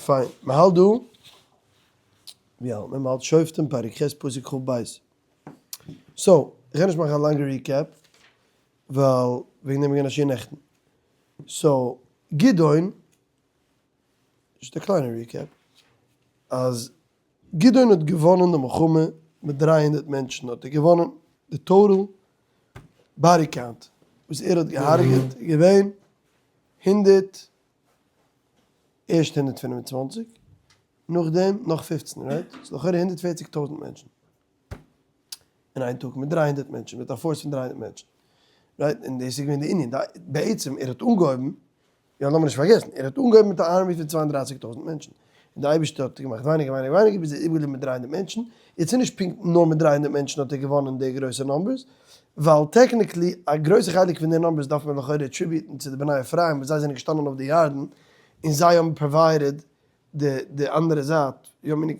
פיין, מען האלט דא, ווי האלט מען? מען האלט שופטים פרק ח' פסוק כ"ב. so, איך גיי נישט מאכן א לאנגע recap, ווייל וועגן דעם איז געווען א שיעור נעכטן. so, גדעון, נישט א קליינע recap, אז גדעון האט געוואנען די מלחמה מיט 300 מענטשן האט ער געוואנען, די total body count וואס ער האט געהארגעט איז געווען הונדערט ערשט 125, נאכדעם נאך 15, right? ס'איז לכאורה 140 טויזנט מענטשן אין איין טאג מיט 300 מענטשן, מיט א force פון 300 מענטשן, right? און דאס איז געווען די ענין, בעצם ער האט אנגעהויבן, יא לאמיר נישט פארגעסן, ער האט אנגעהויבן מיט א army פון 32 טויזנט מענטשן, און די אייבערשטער האט געמאכט ווייניגער ווייניגער ווייניגער ביז ער איז איבערגעבליבן מיט 300 מענטשן. יעצט איז נישט פונקט נאר מיט 300 מענטשן האט ער געוואנען די גרויסע numbers, ווייל technically א גרויסע חלק פון די numbers דארף מען לכאורה attribute ן צו די בני אפרים וואס זיי זענען געשטאנען אויף די ירדן און זיי האבן provided די די אנדערע זייט, יא מיין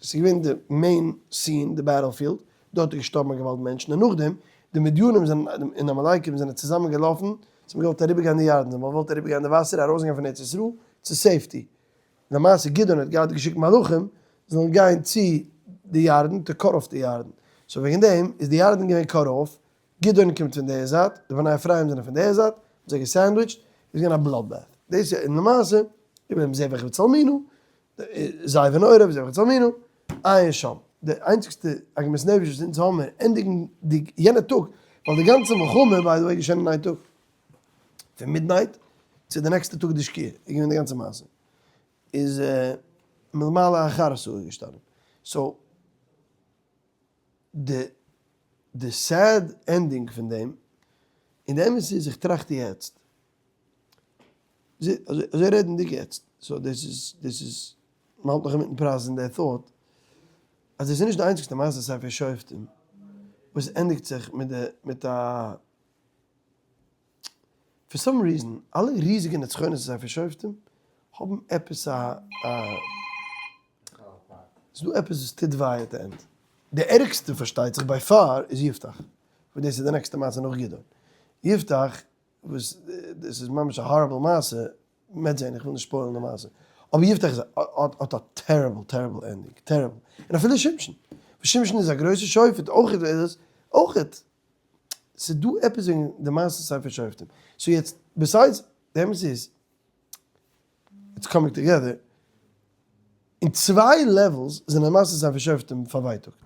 ס'איז געווען די main scene, די battlefield, דארט איז געשטארבן א געוואלד מענטשן, און נאכדעם די מדינים זענען און עמלקים זענען צוזאמען געלאפן, זיי האבן געוואלט אריבערגיין די ירדן, זיי האבן געוואלט אריבערגיין די וואסער ארויסגיין פון ארץ ישראל צו safety, למעשה גדעון האט געהאט געשיקט מלאכים זאלן גיין צו די ירדן to cut off די ירדן, so וועגן דעם איז די ירדן געווען cut off, גדעון קומט פון די זייט, די בני אפרים זענען פון די זייט, האבן זיי גע sandwiched, איז געווען א blood bath, דאס איז און למעשה, איבער דעם זבח וצלמונע, זיי ונעורב זבח וצלמונע, עיין שם, די איינציגסטע עגמת נפש וואס אונז האמיר ענדיגנדיג יענע טאג, ווייל די גאנצע מלחמה by the way געשען אין איין טאג, פון midnight צו די נעקסטע טאג די שקיעה איז געווען די גאנצע מעשה, איז מלמעלה החרסה איז געשטאנען, so די די sad ending פון דעם, און די אמת איז איך טראכט יעצט, אזוי רעדנדיג יעצט, so דאס איז דאס איז מ'האלט נאך אינמיטן process ן די thought, אז דאס איז נישט די איינציגסטע מעשה ספר שופטים וואס ענדיגט זיך מיט די מיט א for some reason אלע ריזיגע נצחונות אין ספר שופטים האבן עפעס א א ס'איז דא עפעס וואס טוט וויי at the end. די ערגסטע פארשטייט זיך by far איז יפתח, וואס דאס איז די נעקסטע מעשה נאך גדעון. יפתח וואס דאס איז ממש א horrible מעשה, מ'עט זען, איך וויל נישט spoil ן די מעשה, אבער יפתח איז האט א terrible terrible ending, terrible, און אפילו שמשון, וואס שמשון איז א גרויסע שופט אויכעט איז עס אויכעט, ס'איז דא עפעס וועגן די מעשה ספר שופטים, so יעצט besides די אמת איז, it's coming together, אין צוויי levels זענען מעשה ספר שופטים פארווייטאגט,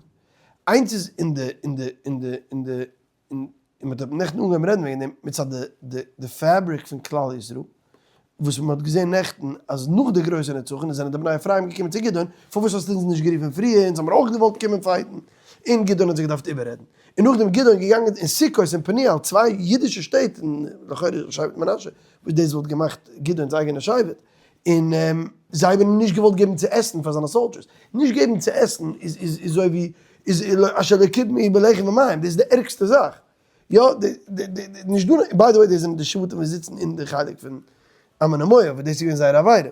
איינס איז אין די אין די אין די אין די און מען האט נעכטן אנגעהויבן רעדן וועגן דעם מצד די fabric פון כלל ישראל, וואס מען האט געזען נעכטן אז נאך די גרויסע נצחון זענען די בני אפרים געקומען צו גדעון, פארוואס האסטו אונז נישט גערופן פריער, אונז האמיר אויך געוואלט קומען fight ן, און גדעון האט זיך געדארפט איבעררעדן. און נאכדעם גדעון געגאנגען אין סוכות און פנואל, צוויי אידישע שטעט אין לכאורה שבט מנשה, וואס דאס וואלט געמאכט גדעון'ס אייגענע שבט, און זיי האבן אים נישט געוואלט געבן צו עסן פאר זיינע soldiers, נישט געבן צו עסן איז איז אזוי ווי איז אשר לא קדמו בלחם ומים, דאס איז די ערגסטע זאך, יא די די די נישט דא, by the way דאס זענען די שבטים וואס זיצן אין די חלק פון עמון ומואב, וואס דאס איז געווען זייער עבירה,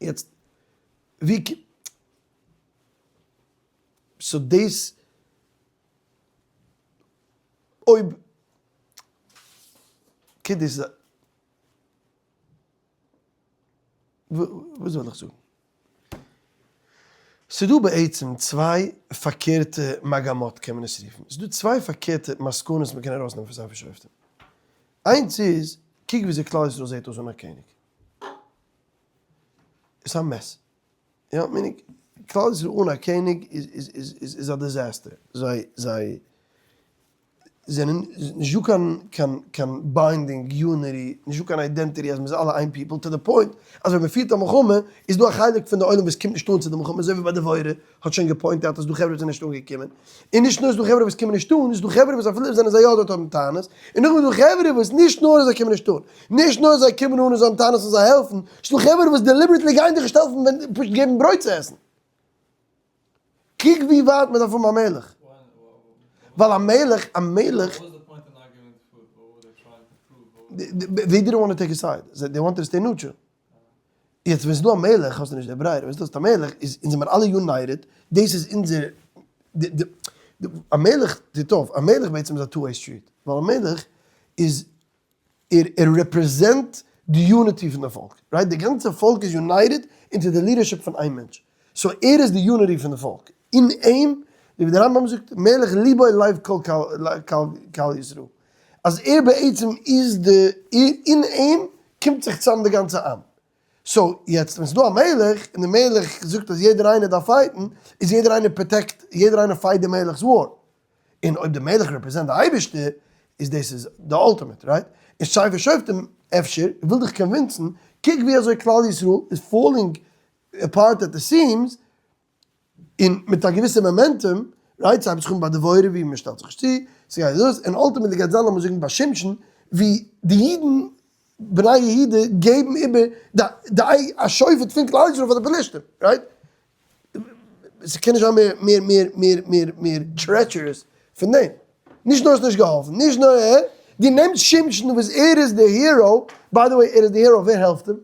יעצט ווי so דאס אויב okay דאס איז א. וואס זאל איך זאגן? ס'דא בעצם צוויי פארקערטע מגמות קען מען עס רופן. ס'דא צוויי פארקערטע מסקנות מ'קען ארויסנעמען פון ספר שופטים. איינס איז, קוק וויאזוי כלל ישראל זעט אויס אן א קעניג. עס איז א mess. יא, meaning, כלל ישראל אן א קעניג איז איז איז איז א disaster. זיי זיי זענען נישט דא קיין קיין קיין binding unity, נישט דא קיין identity אז מ'איז אלע איין people, to the point אז ווען מ'פירט א מלחמה איז דא א חלק פון די עולם וואס קומט נישט אן צו די מלחמה, אזוי ווי ביי דבורה האט שוין גע point out אז דא חברה וואס זענען נישט אנגעקומען, און נישט נאר איז דא חברה וואס קומען נישט אן, איז דא חברה וואס אפילו זענען זיי יא דארט האבן טענות, און נאכדעם איז דא חברה וואס נישט נאר אז זיי קומען נישט אן, נישט נאר זיי קומען אן און זיי האבן טענות און זיי העלפן, ס'איז דא חברה וואס deliberately גייען דיך נישט העלפן ווען פשוט געבן ברויט צו עסן. קוק ווי ווייט מען דארף האבן א מלך. ווייל א מלך, א מלך. They didn't want to take a side. They wanted to stay neutral. יעצט ווען ס'איז דא א מלך האסטו נישט די ברירה. ווען ס'איז דא א מלך איז אונז זעמיר אלע united. דאס איז אונזער, א מלך טוט אויף, א מלך בעצם איז א two way street. ווייל א מלך איז ער רעפרעזענט די unity פון די פאלק, right? די גאנצע פאלק איז united אונטער די leadership פון איין מענטש, so ער איז די unity פון די פאלק, אין אים, ווי די רמב ם זאגט, מלך ליבו לב כל קהל ישראל, אז ער בעצם איז די, אין אים קומט זיך צוזאם די גאנצע עם. so יעצט ווען ס'איז דא א מלך, און די מלך זאגט אז יעדער איינער דארף fight ן, איז יעדער איינער protect, יעדער איינער fight די מלך'ס war. און אויב די מלך represent די אייבערשטער, איז דאס איז די ultimate, right? און ספר שופטים אפשר וויל דיך convince ן, קוק ווי אזוי כלל ישראל איז falling apart at the seams, און מיט א געוויסע momentum, right, ס'הייבט זיך אן ביי דבורה ווי מ'שטעלט זיך נישט צו, ס'גייט דאס, און ultimately גייט זיין לאמיר זאגן ביי שמשון, ווי די אידן בני יהודה געבן איבער די א שופט פון כלל ישראל פאר די פלשתים, right? ס'קען נישט זיין מער מער מער מער מער מער treacherous פון דעם. נישט נאר האסט נישט געהאלפן, נישט נאר ער, דו נעמסט שמשון וואס ער איז די hero, by the way ער איז די hero ווער העלפט אים?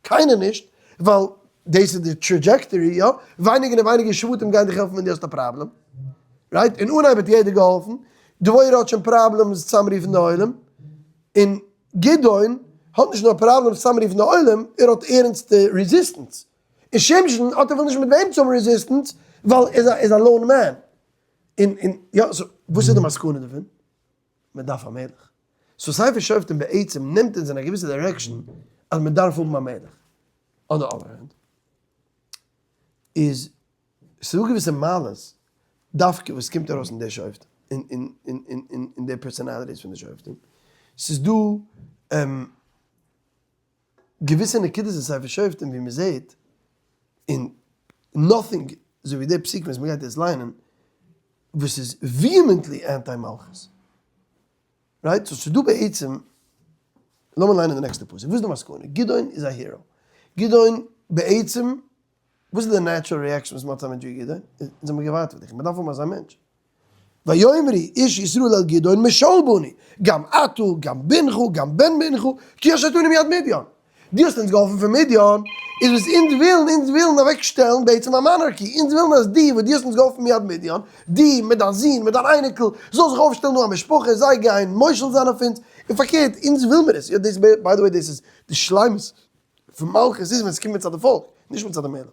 קיינער נישט, ווייל דאס איז די trajectory, יא, ווייניגער און ווייניגער שבטים גייען דיך העלפן ווען דו האסט א פראבלעם, right? אין אנהייב האט יעדער געהאלפן, דבורה האט שוין problems צוזאמרופן די עולם, און גדעון האט נישט נאר problems צוזאמרופן די עולם, ער האט ערענסטע resistance, און שמשון האט אפילו נישט מיט וועם צו האבן resistance, ווייל ער איז א lone man, און און יא, so וואס איז די מסקנא דערפון? מען דארף א מלך. so ספר שופטים בעצם נעמט אונז אין א געוויסע direction אז מען דארף האבן א מלך. on the other hand איז ס'דא געוויסע מעלות דווקא וואס קומט ארויס אין די שופטים, אין די personalities פון די שופטים. ס'איז דא געוויסע נקודות אין ספר שופטים ווי מען זעט און nothing אזוי ווי די פסוקים וואס מען גייט יעצט ליינען וואס איז vehemently anti מלכות right so ס'דא בעצם לאמיר ליינען די נעקסטע פסוק וואס איז די מסקנא גדעון איז א hero גדעון בעצם וואס איז די natural reaction וואס מען האט צו א מענטש ווי גדעון אונז האבן געווארט פאר דיך מען דארף האבן אזא מענטש ויאמרו איש ישראל אל גדעון משול בנו, גם אתה, גם בנך, גם בן בנך, כי הושעתנו מיד מדיין. דו האסט אונז געהאלפן פון מדיין, איז וואס אונז ווילן, אונז ווילן אוועקשטעלן בעצם א monarchy, אונז ווילן אז דו, וואס דו האסט אונז געהאלפן מיד מדיין, דו מיט דיין זון, מיט דיין אייניקל, זאל זיך אויפשטעלן דא א משפחה, זיי גייען מושל זיין אויף אונז, און פארקערט, אונז וויל מיר עס, יא דאס, by the way דאס איז די שלימות פון מלכות איז ווען עס קומט מצד די פאלק, נישט מצד די מלך.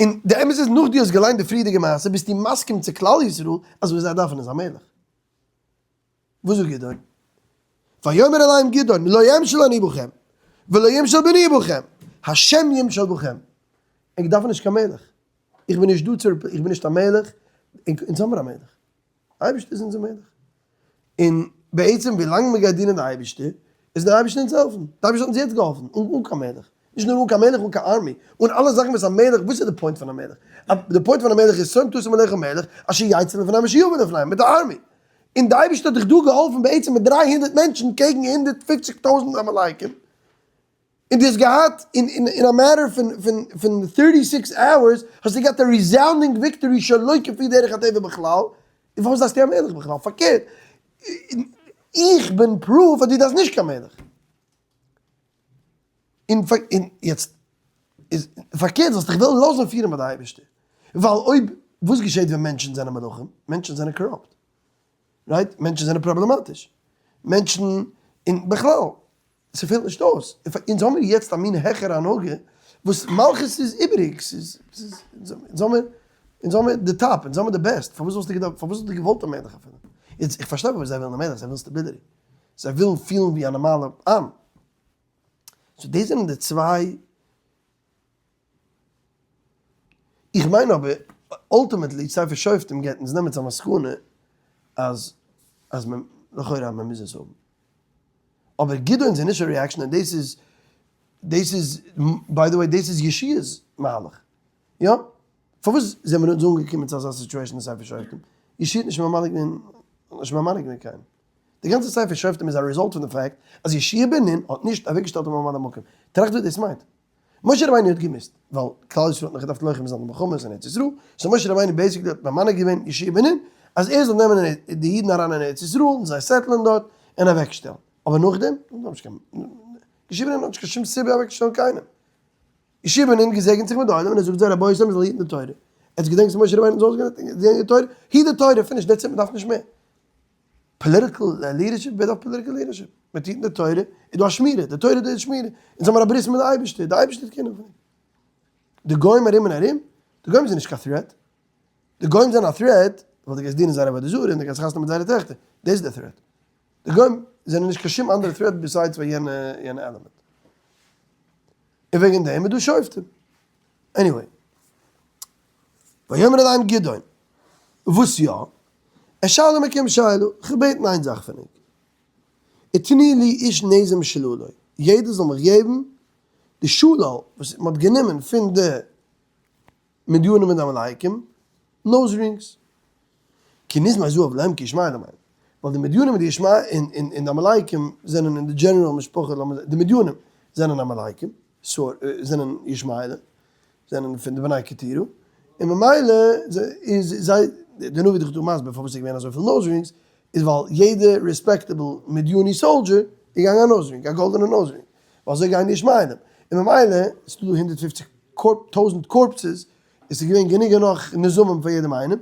און די אמת איז נאך דו האסט געליינט די פריערדיגע מעשה ביסטו מסכים צו כלל ישראל אז וואס זיי דארפן איז א מלך. וואס זאגט גדעון? ויאמר אליהם גדעון לא אמשל אני בכם ולא ימשל בני בכם השם ימשל בכם. ענק דארפן נישט קיין מלך. איך בין נישט דא צו איך בין נישט א מלך, אונז האמיר א מלך. אייבערשטער איז אונזער מלך. און בעצם ווי לאנג מען גייט דינען די אייבערשטער, איז דער אייבערשטער אונז העלפן. דער אייבערשטער האט אונז יעצט געהאלפן, אן קיין מלך. נישט נאר אן קיין מלך, אן קיין army. אן אלע זאכן וואס א מלך, וואס איז די point פון א מלך? די point פון א מלך איז שום תשים עליך מלך, אשר יצא לפניהם אשר יבוא לפניהם, מיט די army. און די אייבערשטער האט דיך דא געהאלפן בעצם מיט 300 מענטשן קעגן 150 טויזנט עמלקים. און דו האסט געהאט אין א matter פון 36 hours האסטו געהאט א resounding victory שלא כפי דרך הטבע בכלל, און פארוואס דארפסטו א מלך בכלל? פארקערט, איך בין proof אז דו דארפסט נישט קיין מלך. און יעצט איז פארקערט זאלסט דיך וועלן לאזן פירן ביי די אייבערשטער, ווייל אויב וואס געשעט ווען מענטשן זענען מלכים? מענטשן זענען corrupt, right? מענטשן זענען פראבלעמאטיש, מענטשן און בכלל ס'פעלט נישט אויס, אונז האמיר יעצט א מין העכערע הנהגה וואס מלכות איז איבעריג, ס'איז, אונז האמיר, אונז האמיר די top, אונז האמיר די best, פארוואס וואלסטו געדארפט, פארוואס וואלסטו געוואלט א מלך אפילו? יעצט איך פארשטיי פארוואס זיי ווילן א מלך, זיי ווילן stability, זיי ווילן פילן ווי א נארמאלע עם. so דאס זענען די צוויי איך מיין אבער ultimately ספר שופטים גייט אונז נעמען צו א מסקנא אז אז מען לכאורה אז מען מוז עס האבן. אבער גדעון'ס initial reaction און דאס איז דאס איז by the way דאס איז יהושע'ס מהלך. יא? פארוואס זעמיר אונז אנגעקומען צו אזא situation אין ספר שופטים? יהושע האט נישט ממנה געווען האט נישט ממנה געווען קיינעם. די גאנצע ספר שופטים איז א result פון די fact אז יהושע בן נון האט נישט אוועקגעשטעלט א ממלא מקום. טראכט וואס דאס מיינט. משה רבינו האט געמוזט, ווייל כלל ישראל האט נאך געדארפט לוחם זיין די מלחמות אין ארץ ישראל, so משה רבינו basically האט ממנה געווען יהושע בן נון אז ער זאל נעמען די אידן אריין אין ארץ ישראל און זיי settle ען דארט און אוועקשטעלן, אבער נאכדעם, יהושע בן נון האט נישט קיין שום סיבה אוועקצושטעלן קיינעם, יהושע בן נון געזעגנט זיך מיט די עולם און ער זאגט זיי רבותי מען זאל היטן די תורה, עטס געדענקטס משה רבינו האט אונז אויסגעלערנט די תורה, היט די תורה, finish, that's it, מען דארף נישט מער. political leadership? ווער דארף political leadership? מען טוט אין די תורה, איז דא א שמירה, די תורה איז די שמירה, אונז האבן א ברית מיט די אייבערשטער, די אייבערשטער האט קינדער פון אונז. די גוים ארום און ארום, די גוים זענען נישט קיין threat, די גוים זענען א threat ווייל דו גייסט דינען זייער עבודה זרה און דו גייסט חתונה מיט זייערע טעכטער, דאס איז די threat. די גוים זענען נישט קיין שום אנדערע threat besides פאר יענע יענע עלעמענט. און וועגן דעם איז דא שופטים. Anyway. ויאמר אליהם גדעון, וואס יא? אשאלה מכם שאלה, כ'וויל בעטן איין זאך פון ענק. ותנו לי איש נזם משללו, יעדער זאל מיך געבן די שלל וואס מען האט גענומען פון די מדינים און די עמלקים, nose rings. כי נזמי זהב להם כי ישמעאלים הם, ווייל די מדינים און די ישמעאל און די עמלקים זענען אין די general משפחה, לאמיר זאגן, די מדינים זענען עמלקים, זענען ישמעאלים, זענען פון די בני קטורה, און ממילא איז זיי, די נביא איז דאך דא מסביר פארוואס ס'איז געווען אזויפיל nose rings, איז ווייל יעדע respectable מדיני soldier איז געגאנגען א nose ring, א גאלדענע nose ring, ווייל אזוי גייען די ישמעאלים, און ממילא ס'איז דא 150 טויזנט corpses, עס איז געווען גענוג און נאך נזמים פאר יעדעם איינעם,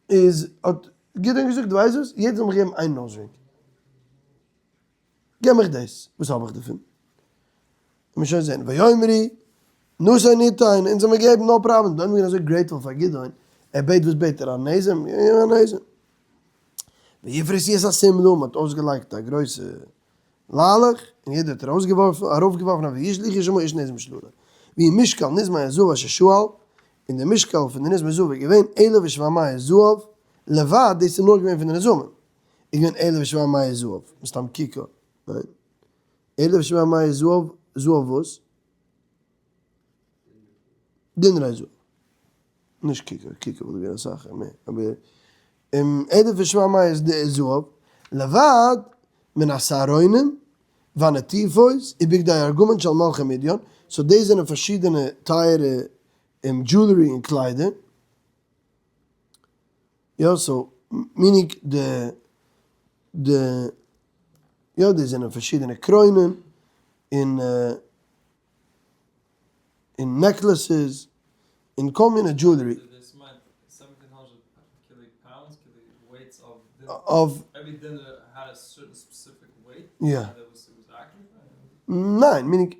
איז האט גדעון געזאגט, דו ווייסט וואס, יעדער זאל מיך געבן איין nose ring, געב מיך דאס, וואס האב איך דערפון? מיר שוין זען, ויאמרו, נתון נתן, אונז זאל מיר געבן, no problem, דאן איז מען אזוי grateful פאר גדעון, ער בעט וואס בעט ער, א נזם? יא, א נזם. ויפרשו את השמלה, מען האט אויסגעלייגט א גרויסע ליילעך, און יעדער האט ארויסגעווארפן, ארויפגעווארפן אויף וישליכו שמה איש נזם משללו. ויהי משקל נזמי הזהב אשר שאל, און דער משקל פון די נזמי זהב איז געווען 1700 זהב, לבד, דאס איז נאר געווען פון די נזמים, איז געווען 1700 זהב, מסתם ככר, ניין? 1700 זהב, זהב וואס? דינרי זהב. נישט ככר, ככר וואלט געווען אסאך מער, אבער 1700 זהב, לבד מן השערונים והנטיפות ובגדי ארגמן של מלכי מדיין, so דאס זענען פארשידענע טייערע jewelry און קליידער, יא so meaning די די יא דאס זענען פארשידענע קרוינען און און necklaces און כל מיני jewelry. דאס מיינט 1700 kilo pounds, kilo weights of dinner. Of. Every dinner had a certain specific weight? יא. And ניין, meaning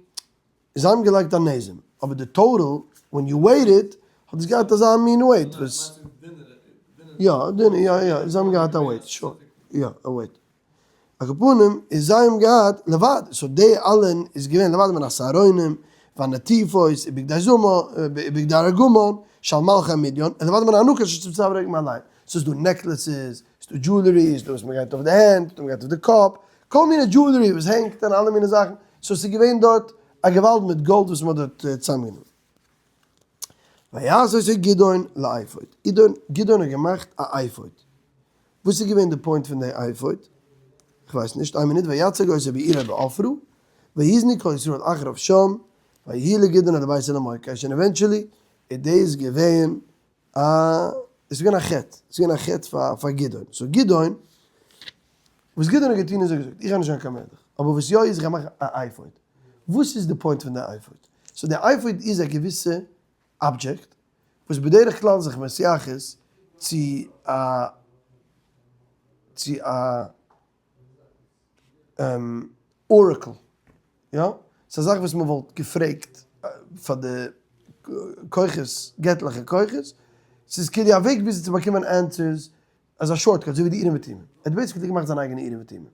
זיי האבן געלייגט א נזם, אבער די total, when you weighed it, האט עס געהאט אזא מין weight וואס. יא, דינער, יא יא, זיי האבן געהאט א weight, sure, יא, א weight. על כל פנים, איז זיי האבן געהאט לבד, so די אלע איז געווען לבד מן השערונים, והנטיפות, ובגדי זמה, ובגדי ארגמן, של מלכי מדיין, און לבד מן הענקות שצמצם רגל מעליהם. ס'איז דא necklaces, ס'איז דא jewelry, ס'איז דא וואס מ'גייט אויף די הענט, ס'איז דא מ'גייט אויף די קאפ, כל מיני jewelry וואס הענגט און אלע מיני זאכן, so ס'איז געווען דארט א געוואלד מיט גאלד וואס מ'האט דארט צוזאמגענומען. ויעש אותו גדעון לאפוד, גדעון האט געמאכט א אפוד. וואס איז געווען די point פון די אפוד? כ'ווייס נישט, איין מינוט, ויצג אותו בעירו בעפרה, ויזנו כל ישראל אחריו שם, ויהי לגדעון ולביתו למוקש, און eventually איז דאס געווען א, עס איז געווען א חטא, עס איז געווען א חטא פאר פאר גדעון, so גדעון, וואס גדעון האט געטון איז ער האט געזאגט, איך גיי נישט זיין קיין מלך, אבער וואס יא איז איך גיי מאכן א אפוד, וואס איז די point פון די אפוד? So די אפוד איז א געוויסע אבדזשעקט, וואס בדרך כלל זיך מתייחס צו א צו א oracle, יא? ס'איז א זאך וואס מ'וואלט געפרעגט פאר די כוחות, געטליכע כוחות, ס'איז כאילו א וועג וויאזוי צו באקומען answers, אזא shortcut, אזוי ווי די אורים ותומים. ער האט basically געמאכט זיין אייגענע אורים ותומים.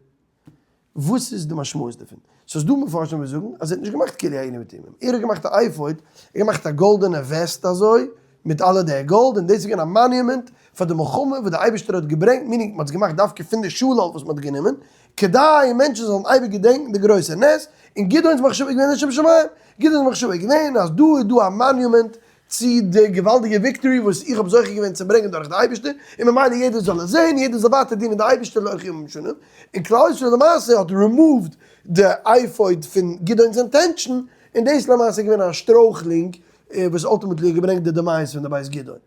וואס איז די משמעות דערפון? סאיז דא מפרשים וואס זאגן אז ער האט נישט געמאכט כאילו א אורים ותומים, ער האט געמאכט א אפוד, ער האט געמאכט א גאלדענע וועסט אזוי, מיט אלע די גאלד, און דאס איז געווען א monument פאר די מלחמה וואס די אייבערשטער האט געברענגט, meaning מען האט עס געמאכט דווקא פון די שלל וואס מען האט גענומען, כדי מענטשן זאלן אייביג געדענקן די גרויסע נס, און גדעון'ס מחשבה איז געווען לשם שמים, גדעון'ס מחשבה איז געווען אז דא איז דא א monument צו די געוואלדיגע victory וואס איך האב זוכה געווען צו ברענגען דורך די אייבערשטער, און ממילא יעדער זאל עס זען, יעדער זאל ווייטער דינען די אייבערשטער לאורך ימים ושנים, און כלל ישראל למעשה האט removed די אפוד פון גדעון'ס intention, און דאס למעשה איז געווען א שטרויכלינג וואס ultimately האט געברענגט די demise פון די בית גדעון.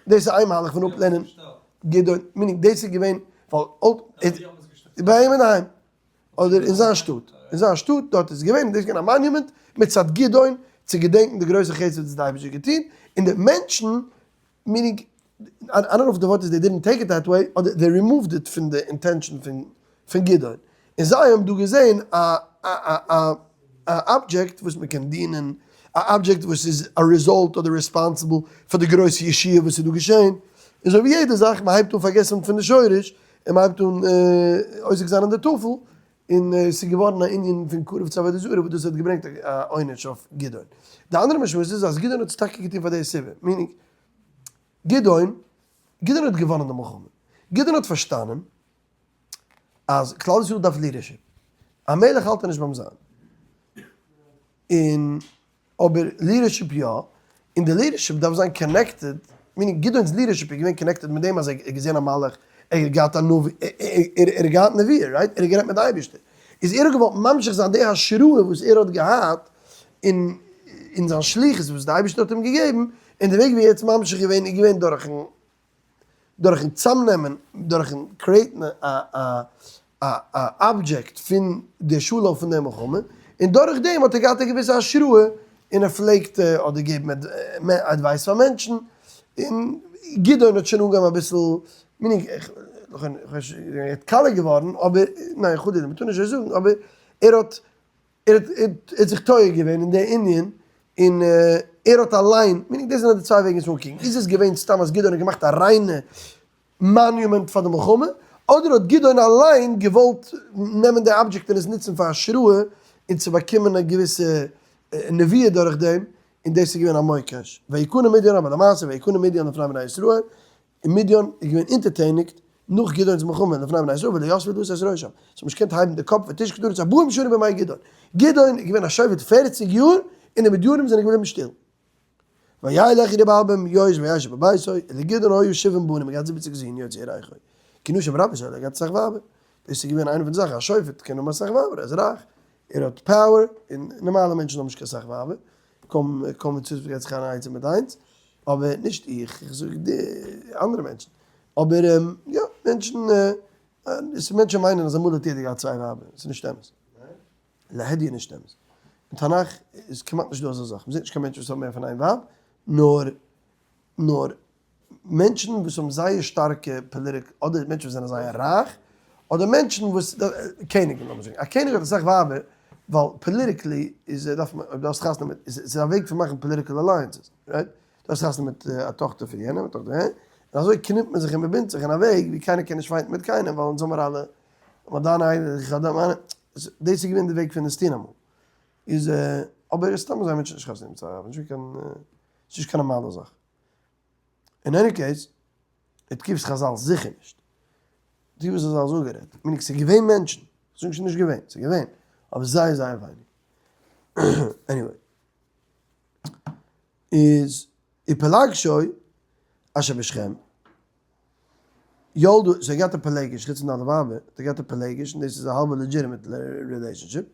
דאס איז איין מהלך פון אפלערנען גדעון, meaning דאס איז געווען ווייל ביי אים אינדערהיים. אדער אין זיין שטאט, אין זיין שטאט דארט איז געווען, דאס איז געווען א monument מצד גדעון צו געדענקן די גרויסע חסד וואס די אייבערשטער האט געטון, און די מענטשן, meaning, I don't know if די ווארט איז they didn't take it that way, אדער they removed it פון די intention פון גדעון. און זיי האבן דא געזען א א א א object וואס מען קען דינען, א object וואס איז א result אדער responsible פאר די גרויסע ישועה וואס איז דא געשען, און אזוי ווי יעדע זאך, מען הייבט אן פארגעסן פון די שורש, און מען הייבט אן עוסק זיין אין די טפל, און עס איז געווארן א ענין פון קרוב צו עבודה זרה וואס דאס האט געברענגט א עונש אויף גדעון. די אנדערע משמעות איז אז גדעון האט עס טאקע געטון פאר די סיבה, meaning גדעון, גדעון האט געוואנען די מלחמה, גדעון האט פארשטאנען אז כלל ישראל דארף leadership, א מלך האלט ער נישט ביים זיין, און אבער leadership יא, און די leadership דארף זיין connected, meaning גדעון'ס leadership איז געווען connected מיט דעם אז ער האט געזען א מלאך, ער האט געהאט א נביא, ער האט געהאט נביאה, right? ער האט גערעדט מיט די אייבערשטער, איז ער האט געוואלט ממשיך זיין די השראה וואס ער האט געהאט אין אין זיין שליחות וואס די אייבערשטער האט אים געגעבן, און די וועג ווי ער האט עס ממשיך געווען איז געווען דורכן דורכן צאמנעמען, דורכן create ן א א א א object פון די שלל פון די מלחמה, און דורך דעם האט ער געהאט א געוויסע השראה, און ער פלעגט אדער געבן advice פאר מענטשן, און גדעון האט שוין אנגעהויבן אביסל, meaning, ער האט קאלע געווארן, אבער, ניין חלילה, מ'טאר נישט אזוי זאגן, אבער ער האט ער האט זיך טועה געווען אין די ענין, און ער האט אליין, meaning דאס זענען די צוויי וועגן עס אנקוקן, איז עס געווען סתם אז גדעון האט געמאכט א ריינע monument פאר די מלחמה, אדער האט גדעון אליין געוואלט נעמען די object און עס נוצן פאר השראה און צו באקומען א געוויסע נביאה דורך דעם, און דאס איז געווען א מוקש. ויקנא מדיין אבער למעשה ויקנא מדיין לפני בני ישראל, און מדיין איז געווען אונטערטעניגט נאך גדעון'ס מלחמה לפני בני ישראל ולא יספו לשאת ראשם, זיי האבן נישט געקענט הייבן די קאפ ותשקוט הארץ ארבעים שנה בימי גדעון, גדעון איז געווען א שופט פערציג יאר און די מדינים זענען געבליבן שטיל. וילך ירובעל בן יואש וישב בביתו, ולגדעון היו שבעים בנים, ער האט געהאט זיבעציג זין יוצאי ירכו, כי נשים רבות היו לו, ער האט געהאט אסאך ווייבער, דאס איז געווען איינע פון די זאכן, א שופט קען האבן אסאך ווייבער, ער איז רייך, ער האט power, און נארמאלע מענטשן האבן נישט קיין סאך ווייבער, קוים קוים צו געט זיך אן עצה מיט איינס, אבער נישט איך, איך זאג די אנדערע מענטשן, אבער יא, מענטשן, מענטשן מיינען אז אמאל האט יעדער געהאט צוויי ווייבער, ס'איז נישט אמת, להדיא נישט אמת, אין תנך איז כמעט נישט דא אזא זאך, מ'זעט נישט קיין מענטש וואס האט מער פון איין ווייב, נאר נאר מענטשן וואס האבן זייער שטארקע politic, אדער מענטשן וואס זענען זייער רייך, אדער מענטשן וואס, קעניגן לאמיר זאגן, א קעניג האט אסאך ווייבער, ווייל politically איז ער דארף מען, אויב דו האסט חתונה מיט, ס'איז א וועג פון מאכן political alliances, right? דו האסט חתונה מיט א טאכטער פון יענעם, א טאכטער פון יענעם, און אזוי קניפט מען זיך און מען בינדט זיך אין א וועג ווי קיינער קען נישט fight ן מיט קיינעם, ווייל אונז האמיר אלע, כ'האב דיינע איידעם, איך האב דיינע, דאס איז געווען די וועג פון עס טון אמאל. איז, אבער סתם אזוי מענטשן נישט חתונה מיט זיי, נישט קיין, ס'איז נישט קיין נארמאלע זאך. אין any case, אין תקופת חזל זיכער נישט. תקופת חזל איז אפגערעדט. meaning ס'איז געווען מענטשן. כ'זאג נישט ס'איז נישט געווען. ס'איז געווען. אבער זייער זייער ווייניג. Anyway. איז ופלגשו אשר בשכם. ילדה, so ער געהאט א פילגש, חוץ פון די אלע ווייבער, האט ער געהאט א פילגש, און דאס איז א האלבע legitimate relationship.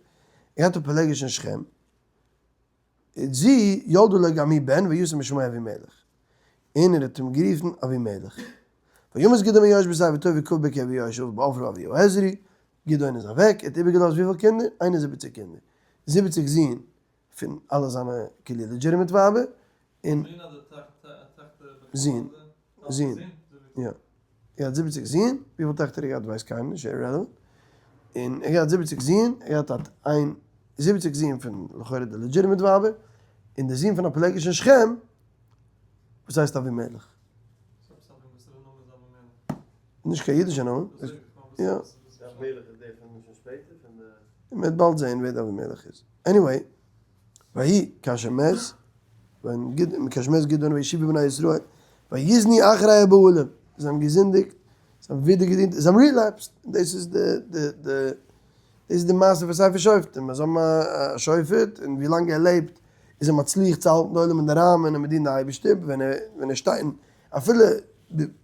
ער געהאט א פילגש אין שכם. זי, ילדה לו גם היא בן וישם שמו אבימלך. און ער האט אים גערופן אבימלך. וימת גדעון בן יואש בשער וטוב יקוב בקבר יואש אביו בעפרה אבי העזרי. גדעון איז אוועק, ער האט איבערגעלאזט וויפיל קינדער? 71 קינדער. זיבעציג זין פון אלע זיינע כאילו legitimate ווייבער, און זין, זין, יא. ער האט זיבעציג זין, וויפיל טעכטער ער געהאט ווייסט קיינער נישט, irrelevant. און ער געהאט זיבעציג זין, ער געהאט האט איין זיבעציג זין פון לכאורה די legitimate ווייבער, און די זון פון א פילגש אין שכם, וואס הייסט אבימלך. נישט קיין אידישע נאמען. יא. מ'וועט באלד זעהן ווער די אבימלך איז. Anyway, ויהי כאשר מת, ווען כאשר מת גדעון וישובו בני ישראל, ויזנו אחרי הבעלים, זיי האבן געזינדיגט, זיי האבן ווידער געדינט, זיי האבן relapsed, דאס איז די די די דאס איז די מעשה פון ספר שופטים, אז זיי האבן א שופט און ווי לאנג ער לעבט איז ער מצליח צו האלטן די עולם אין די ראמען און מ'דינט די אייבערשטער, ווען ער ווען ער שטייט אפילו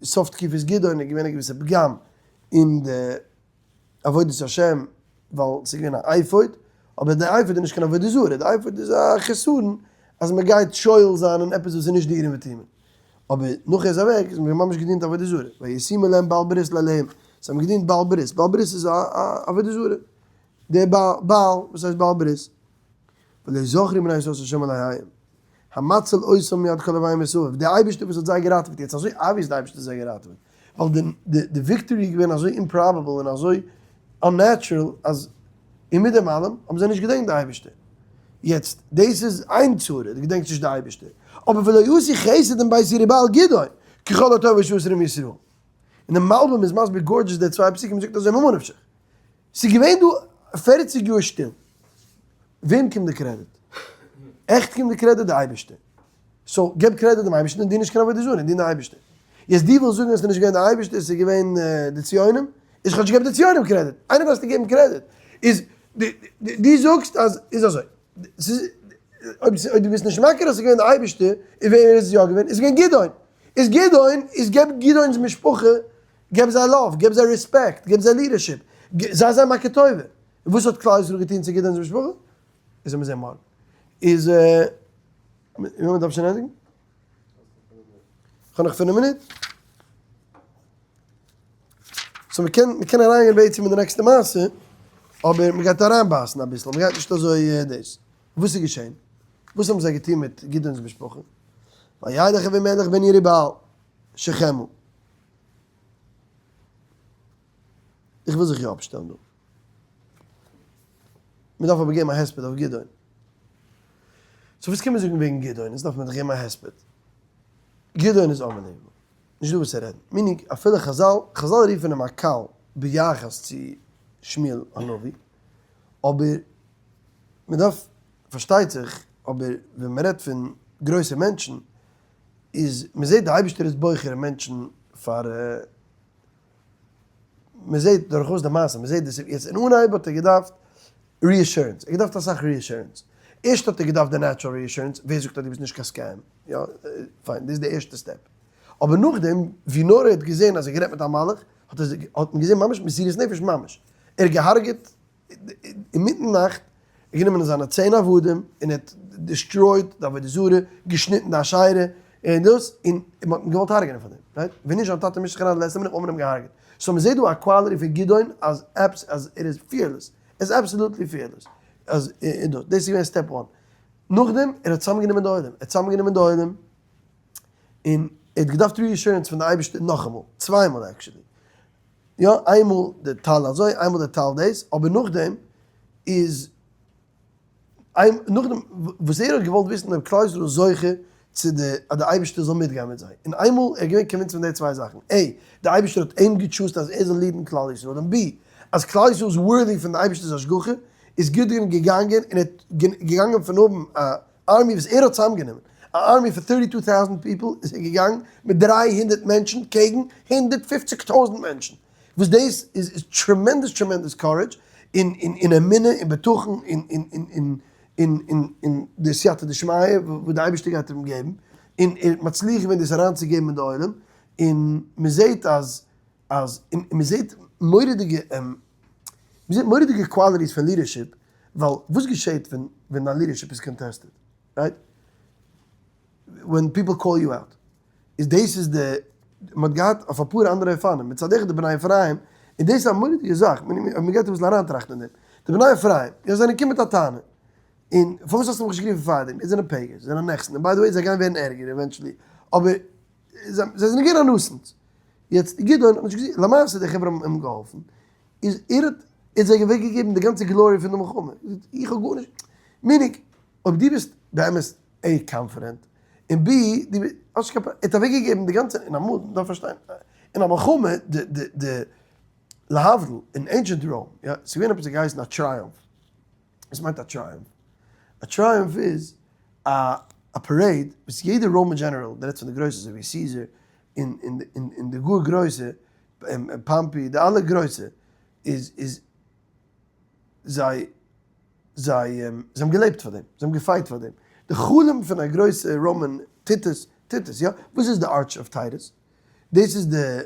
סוף תקופת גדעון איז געווען א געוויסע פגם אין די עבודת השם ווייל ס'איז געווען א אפוד, אבער די אפוד איז נישט קיין עבודה זרה, די אפוד איז א חסרון אז מען גייט שואל זיין אין עפעס וואס איז נישט די אורים ותומים. אבער נאך ער איז אוועק איז מען ממש געדינט עבודה זרה, וישימו להם בעל ברית לאלהים, זיי האבן געדינט בעל ברית, בעל ברית איז א עבודה זרה, דער בעל וואס הייסט בעל ברית, ולא זכרו בני ישראל את ה' אלהיהם, המציל אותם מיד כל אויביהם מסביב, דער אייבערשטער וואס האט זיי געראטעוועט, יעצט אזוי obvious די אייבערשטער האט זיי געראטעוועט, ווייל די די victory איז געווען אזוי improbable און אזוי. unnatural אז און מיט דעם אלעם האבן זיי נישט געדענקט די אייבערשטער. יעצט דאס איז איין צרה, דו געדענקסט נישט די אייבערשטער, אבער ולא עשו חסד עם בית ירובעל גדעון, ככל הטוב אשר עשה עם ישראל. און די מלבים איז מסביר gorgeous די צוויי פסוקים, זאגט אזוי ממה נפשך, ס'איז געווען דא 40 יאר שטיל, וועם קומט די קרעדיט? עכט קומט די קרעדיט די אייבערשטער. so געב קרעדיט דעם אייבערשטן און דין נישט קיין עבודה זרה און דין די אייבערשטער. יעצט דו ווילסט זאגן אז ס'איז נישט געווען די אייבערשטער ס'איז געווען די ציונים, איז כאטש געב די ציונים קרעדיט, איינער דארפסטו געבן קרעדיט. איז דו זאגסט אז איז אזוי, ס'איז אויב אויב דו ביסט נישט מכיר אז ס'איז געווען די אייבערשטער, איז ווער איז עס יא געווען? איז געווען גדעון. איז גדעון, איז געב גדעון'ס משפחה, געב זיי love, געב זיי רעספעקט, געב זיי leadership, זיי זיי מכיר טובה. און וואס האט כלל ישראל געטון צו גדעון'ס משפחה? איז מיר זען מארגן. איז מען דארף שוין ענדיגן? כ'האב נאך 5 מינוט. so מ'קען אריינגיין בעצם אין די נעקסטע מעשה, אבער מ'גייט אריינבייסן אביסל, מ'גייט נישט אזוי דאס. וואס איז געשען? וואס האבן זיי געטון מיט גדעון'ס משפחה? וילך אבימלך בן ירובעל שכמה. איך וויל זיך יא אפשטעלן דא. מען דארף אבער געבן א הספד אויף גדעון. so וואס קען מען זאגן וועגן גדעון? עס דארף מען דאך געבן א הספד. גדעון איז unbelievable. נישט דא וואס צו רעדן. meaning אפילו חזל, חזל רופן אים א קל ביחס צו שמואל הנביא, אבער מען דארף, פארשטייט זיך, אבער ווען מען רעדט פון גרויסע מענטשן, איז מען זעט די אייבערשטער איז בוחר אין מענטשן פאר מען זעט דורכאויס די מעשה, מען זעט דאס יעצט אין אנהייב האט ער געדארפט reassurance, ער האט געדארפט אסאך reassurance, ערשט האט ער געדארפט די natural reassurance, ווער זאגט אז דו ביסט נישט קיין scam, יא, פיין, דאס איז די ערשטע step, אבער נאכדעם ווי נאר ער האט געזען אז ער האט גערעדט מיט א מלאך, האט ער האט מען געזען ממש מסירות נפש ממש, ער האט געהארגעט אינמיטן נאכט, ער האט גענומען זיינע 10 עבדים און ער האט destroyed די עבודה זרה, געשניטן די אשרה, און דאס, און מען האט אים געוואלט הרג'נען פאר דעם, right? ווען נישט זיין טאטע מישט זיך אריין די לעצטע מינוט וואלט מען אים געהארגעט. so מען זעט דא א quality פון גדעון אז עפעס אז ער איז fearless, ער איז absolutely fearless, אז און דאס, דאס איז געווען step one. נאכדעם ער האט צוזאמגענומען די עולם, ער האט צוזאמגענומען די עולם, און ער האט געדארפט reassurance פון די אייבערשטער נאכאמאל, צוויי מאל actually. יא, איינמאל די טל אזוי, איינמאל די טל דאס, אבער נאכדעם איז, נאכדעם וואס ער האט געוואלט וויסן אויב כלל ישראל איז זוכה צו די, אז די אייבערשטער זאל מיטגיין מיט זיי, און איינמאל ער איז געווען convinced פון די צוויי זאכן, A, די אייבערשטער האט אים גע choose ט אז ער זאל lead ן כלל ישראל, און B, אז כלל ישראל איז worthy פון די אייבערשטער'ס השגחה, איז גדעון געגאנגען און ער האט געגאנגען פון האבן א army וואס ער האט צוזאמגענומען, א army פון 32,000 people איז ער געגאנגען מיט 300 מענטשן קעגן 150,000 מענטשן, וואס דאס איז tremendous tremendous courage און און אמונה און בטחון און און און און און די סייעתא דשמיא וואס די אייבערשטער גייט אים געבן, און ער האט מצליח געווען דאס אריינצוגעבן אין די עולם, און מען זעט אז אז און מען זעט מורא'דיגע מען זעט מורא'דיגע qualities פון leadership, ווייל וואס געשעט ווען ווען דיין leadership איז contested, right? When people call you out. איז דאס איז די, מען האט געהאט אויף אפאר אנדערע אופנים, מצד אחד די בני אפרים, און דאס איז א מורא'דיגע זאך, מען גייט אביסל אריינטראכטן אין דעם, די בני אפרים, יא זיי זענען געקומען מיט א טענה, און פארוואס האסטו מיך נישט גערופן פארדעם, זיי זענען pagans, זיי זענען נכסים, און by the way זיי גייען ווערן ערגער eventually, אבער זיי זענען געווען א nuisance, יעצט גדעון האט נישט געזוכט, למעשה די חברה האבן אים געהאלפן, איז ער האט ער האט זיי אוועק געגעבן די גאנצע glory פון די מלחמה, איך האב גארנישט, meaning אויב דו ביסט באמת A confident, און B דו האסט נישט קיין פראבלעם, ער האט אוועק געגעבן די גאנצע, און אמאל, מ'דארף פארשטיין, אין א מלחמה, די די די להבדיל, אין ancient Rome, יא, ס'איז געווען עפעס געהייסן א triumph, וואס מיינט א triumph? א triumph איז א א parade וואס יעדע Roman general, דו רעדסט פון די גרויסע אזוי ווי סיזער, און און און די גאר גרויסע, פאמפי, די אלע גרויסע, איז איז זיי זיי זיי האבן געלעבט פאר דעם, זיי האבן גע fight פאר דעם. די חלום פון א גרויסע Roman טיטוס, טיטוס יא, וואס איז די Arch of Titus? דאס איז די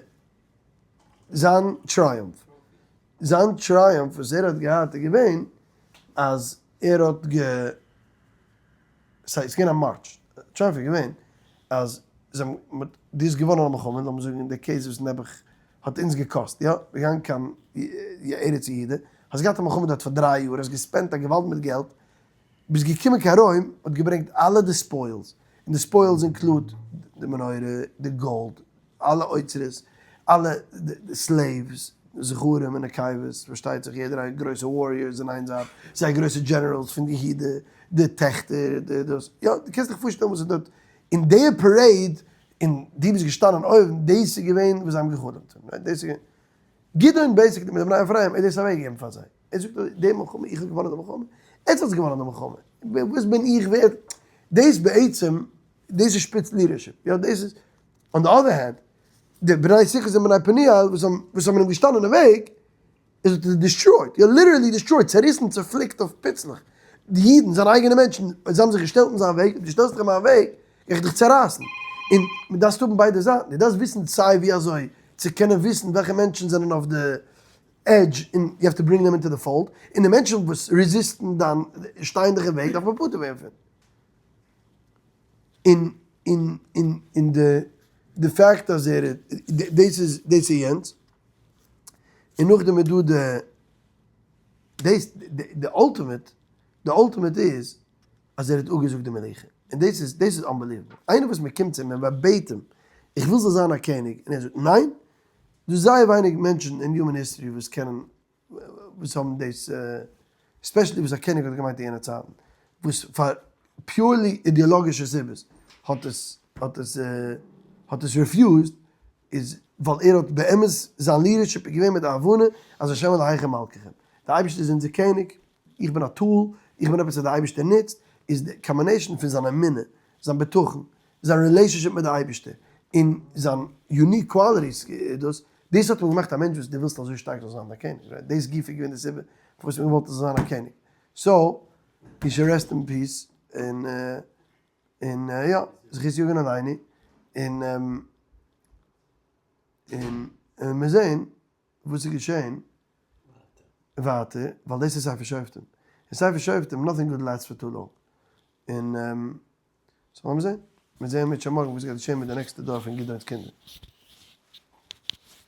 זיין triumph. זיין triumph וואס ער האט געהאט איז געווען אז ער האט גע ס'איז געווען א march, triumph איז געווען אז זיי האבן, דו האסט געוואנען א מלחמה, לאמיר זאגן אין די case וואס נעבעך האט אונז געקאסט, יא, געגאנגען קיין ארץ יהודה, האסט געהאט א מלחמה דארט פאר 3 יאר, האסט גע spend ט א געוואלד מיט געלט, ביסט געקומען קיין רוים, האט געברענגט אלע די spoils, און די spoils include די מנורה, די גאלד, אלע אוצרות, אלע slaves. זכרים און נקבות, פארשטייט זיך יעדער איינער גרויסע warriors אין איין זייט, זייער גרויסע generals פון יהודה, די טעכטער, די דאס, יא, דו קענסט דיך פארשטעלן וואס איז דארט אין די parade, און דו ביסט געשטאנען אויבן, דאס איז געווען וואס זיי האבן גע'חלומ'ט, דאס איז געווען, גדעון basically מיט די בני אפרים האט דאס אוועקגעגעבן פאר זיי, ער זאגט די מלחמה, איך האב געוואנען די מלחמה, עטס האטס געוואנען די מלחמה, וואס בין איך ווערט, דאס בעצם, דאס איז שפיץ leadership, יא דאס איז, on the other hand, די בני סוכות און בני פנואל וואס האבן וואס האבן אים געשטאנען אין וועג, איז האט ער destroyed, יא literally destroyed, צעריסן צעפליקט אויף פיצלעך, די אידן, זיינע אייגענע מענטשן, זיי האבן זיך געשטעלט אין זיין וועג, דו שטעלסט דיך אין מיין וועג, גיי איך דיך צערייסן. און מען דארפסט האבן ביידע זייטן, דו דארפסט וויסן סיי ווי אזוי צו קענען וויסן וועלכע מענטשן זענען אויף די edge און you have to bring them into the fold, און די מענטשן וואס resist ן דיין, שטייען דיך אין וועג דארף מען פטור ווערן פון. און און און און די די fact אז ער דאס איז דאס איז יענץ, און נאכדעם איז דא די דאס די ultimate די ultimate איז אז ער האט אפגעזאגט די מלוכה, און דאס איז דאס איז unbelievable, איינער וואס מען קומט צו אים און מען בעט אים איך וויל זאל זיין א קעניג און ער זאגט ניין, דא זייער ווייניג מענטשן אין human history וואס קענען וואס האבן דאס, especially וואס א קעניג האט געמיינט אין יענע צייטן, וואס פאר purely אידעלאגישע סיבות האט עס האט עס האט עס refused, איז ווייל ער האט באמת זיין leadership איז געווען מיט די הבנה אז השם אלהיכם מלככם, די אייבערשטער איז אונזער קעניג, איך בין א tool, איך בין עפעס וואס די אייבערשטער נוצט, איז די combination פון זיין אמונה, זיין בטחון, זיין relationship מיט די אייבערשטער, און זיין unique qualities דאס, דאס האט אים געמאכט א מענטש וואס דו ווילסט אזוי שטארק זאל זיין דיין קעניג, right? דאס גופא איז געווען די סיבה פארוואס מ'האט געוואלט ער זאל זיין א קעניג. so, he should rest in peace, און און יא, זכות יגן עלינו, און און און מיר זעהן וואס איז געשעהן ווייטער, ווייל דאס איז ספר שופטים, אין ספר שופטים nothing good lasts for too long, און so לאמיר זעהן, מיר זעהן מיט שוין מארגן וואס גייט געשעהן מיט די נעקסטע דור פון גדעון'ס קינדער.